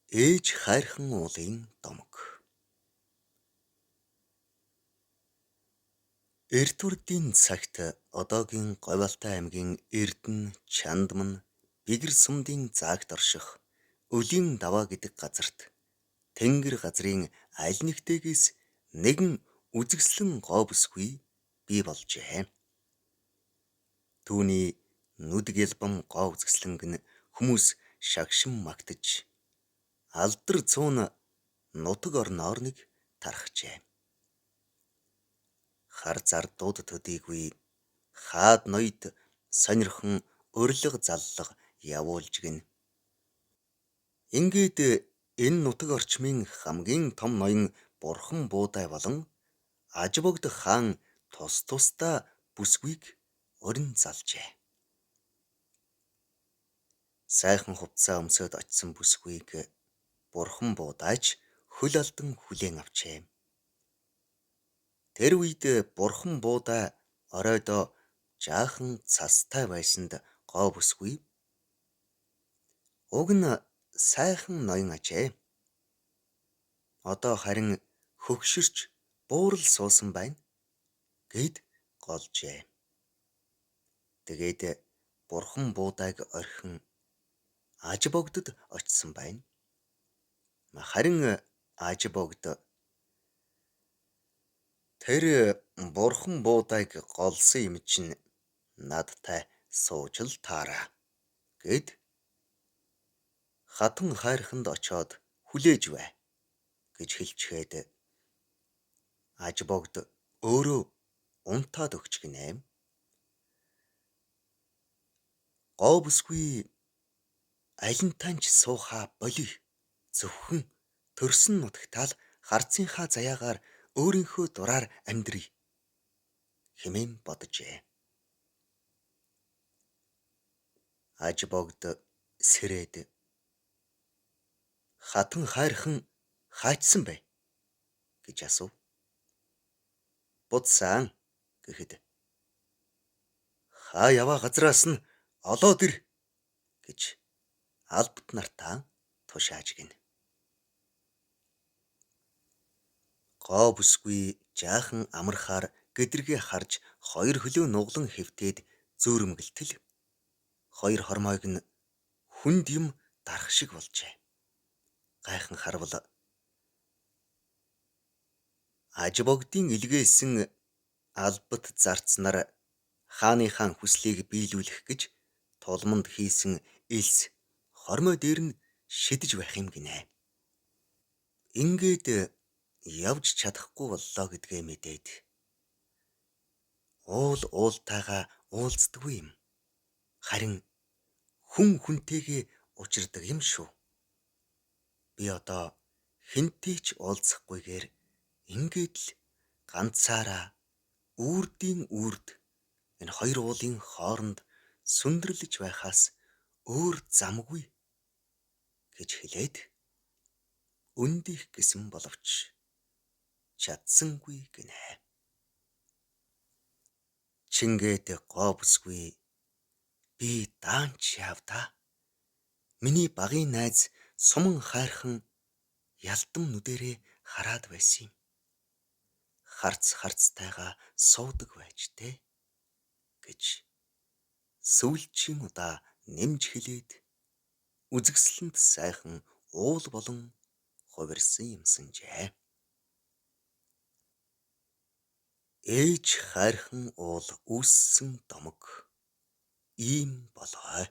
Ээж хайрхан уулын домог. Эрт үрдийн цагт одоогийн Говьалтай аймгийн Эрдэнэ, Чандман, Бэгэр сумдын заагт орших Өлийн даваа гэдэг газарт Тэнгэр газрын аль нэгтэйгээс нэгэн үзэсгэлэн гоо бүсгүй бий болжээ. Түүний нүд гялбам гоо үзэсгэлэнг нь хүмүүс шагшин магтаж, алдар цуун нутаг орноор нэг тархжээ. Хар зардууд төдийгүй хаад ноёд сонирхон урилга заллага явуулж гэнэ. Ингээд энэ нутаг орчмын хамгийн том ноён Бурхан Буудай болон Ажбогд хаан тус тусдаа бүсгүйг урин залжээ. Сайхан хувцсаа өмсөөд очсон бүсгүйг Бурхан Буудайч хөл алдан хүлээн авчээ. Тэр үед Бурхан Буудай оройдоо жаахан цастай байсанд гоо бүсгүй уг нь сайхан ноён ажээ. Одоо харин хөгшөрч буурал суусан байна гэд голжээ. Тэгээд Бурхан Буудайг орхин Ажбогдод очсон байна. Харин Ажбогд тэр Бурхан Буудайг голсон юм чинь надтай сууж л таараа гэд хатан хайрханд очоод хүлээж бай гэж хэлчихэд Ажбогд өөрөө унтаад өгч гинэ. Гоо бүсгүй алинтай ч суухаа болий. Зөвхөн төрсөн нутагтаа л харцынхаа заяагаар өөрийнхөө дураар амьдръя хэмээн боджээ. Ажбогд сэрээд хатан хайрхан хаачсан бэ гэж асуув. Будсан гэхэд хаа яваа газраас нь олоод ир гэж албат нартаа тушааж гинэ. Гоо бүсгүй жаахан амархаар гэдэргээ харж хоёр хөлөө нуглан хэвтээд зөөрөмгөлтөл хоёр хормойг нь хүнд юм дарах шиг болжээ. Гайхан харвал Ажбогдын илгээсэн албат зарцнаар хааныхаа хүслийг биелүүлэх гэж тулманд хийсэн элс хормой дээр нь шидэж байх юм гинэ. Ингээд явж чадахгүй боллоо гэдгээ мэдээд уул уултайгаа уулздаггүй юм. Харин хүн хүнтэйгээ учирдаг юм шүү. Би одоо хэнтэй ч уулзахгүйгээр ингээд л ганцаараа үрдийн үрд энэ хоёр уулын хооронд сүндэрлэж байхаас өөр замгүй гэж хэлээд өндих гэсэн боловч чадсангүй гинэ. Чингээд гоо бүсгүй би даанч яав та. Миний багын найз суман хайрхан ялдам нүдэрээ хараад байсан юм. Харц харцтайгаа суудаг байж тэ гэж сүүлчийн удаа нэмж хэлээд үзэсгэлэнт сайхан уул болон хувирсан юмсанжээ. Ээж хайрхан уул үүссэн домог ийм болой.